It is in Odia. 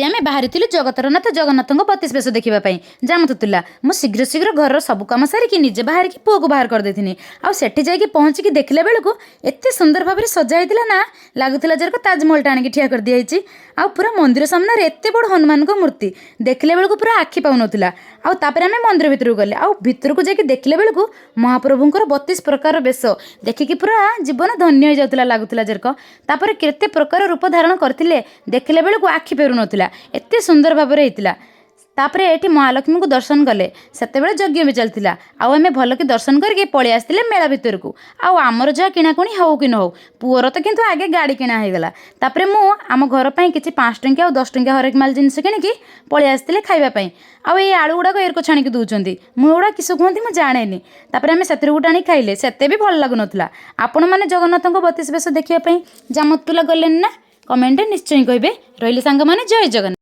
ଆମେ ବାହାରିଥିଲୁ ଜଗତର ନାଥ ଜଗନ୍ନାଥଙ୍କ 32 ବେଶ ଦେଖିବା ପାଇଁ ଜାମତୁଲା। ମୁଁ ଶୀଘ୍ର ଶୀଘ୍ର ଘରର ସବୁ କାମ ସାରିକି ନିଜେ ବାହାରିକି ପୁଅକୁ ବାହାର କରିଦେଇଥିନି। ଆଉ ସେଠି ଯାଇକି ପହଞ୍ଚିକି ଦେଖିଲା ବେଳକୁ ଏତେ ସୁନ୍ଦର ଭାବରେ ସଜା ହେଇଥିଲା ନା, ଲାଗୁଥିଲା ଯେରକ ତାଜମହଲଟା ଆଣିକି ଠିଆ କରିଦିଆଯାଇଛି। ଆଉ ପୁରା ମନ୍ଦିର ସାମ୍ନାରେ ଏତେ ବଡ଼ ହନୁମାନଙ୍କ ମୂର୍ତ୍ତି, ଦେଖିଲା ବେଳକୁ ପୁରା ଆଖି ପାଉନଥିଲା। ଆଉ ତାପରେ ଆମେ ମନ୍ଦିର ଭିତରକୁ ଗଲେ। ଆଉ ଭିତରକୁ ଯାଇକି ଦେଖିଲା ବେଳକୁ ମହାପ୍ରଭୁଙ୍କର 32 ପ୍ରକାର ବେଶ ଦେଖିକି ପୁରା ଜୀବନ ଧନ୍ୟ ହେଇଯାଉଥିଲା, ଲାଗୁଥିଲା ଯେରକ। ତାପରେ କେତେ ପ୍ରକାର ରୂପ ଧାରଣ କରିଥିଲେ, ଦେଖିଲା ବେଳକୁ ଆଖି ଫେରୁନଥିଲା, ଏତେ ସୁନ୍ଦର ଭାବରେ ହେଇଥିଲା। ତାପରେ ଏଠି ମହାଲକ୍ଷ୍ମୀଙ୍କୁ ଦର୍ଶନ କଲେ। ସେତେବେଳେ ଯଜ୍ଞ ବି ଚାଲିଥିଲା। ଆଉ ଆମେ ଭଲକି ଦର୍ଶନ କରିକି ପଳେଇ ଆସିଥିଲେ ମେଳା ଭିତରକୁ। ଆଉ ଆମର ଯାହା କିଣାକୁଣି ହଉ କି ନ ହଉ, ପୁଅର ତ କିନ୍ତୁ ଆଗେ ଗାଡ଼ି କିଣା ହେଇଗଲା। ତାପରେ ମୁଁ ଆମ ଘର ପାଇଁ କିଛି 5 ଟଙ୍କିଆ ଆଉ 10 ଟଙ୍କିଆ ହରେକ ମାଲ ଜିନିଷ କିଣିକି ପଳେଇ ଆସିଥିଲେ ଖାଇବା ପାଇଁ। ଆଉ ଏଇ ଆଳୁ ଗୁଡ଼ାକ ଏରକ ଛାଣିକି ଦେଉଛନ୍ତି, ମୁଁ ଏଗୁଡ଼ା କିସ କୁହନ୍ତି ମୁଁ ଜାଣେନି। ତାପରେ ଆମେ ସେଥିରୁ ଗୋଟେ ଆଣିକି ଖାଇଲେ, ସେତେ ବି ଭଲ ଲାଗୁନଥିଲା। ଆପଣମାନେ ଜଗନ୍ନାଥଙ୍କ 32 ବେଶ ଦେଖିବା ପାଇଁ ଜାମତୁଲା ଗଲେନି ନା? କମେଣ୍ଟରେ ନିଶ୍ଚୟ କହିବେ। ରହିଲି ସାଙ୍ଗମାନେ, ଜୟ ଜଗନ୍ନାଥ।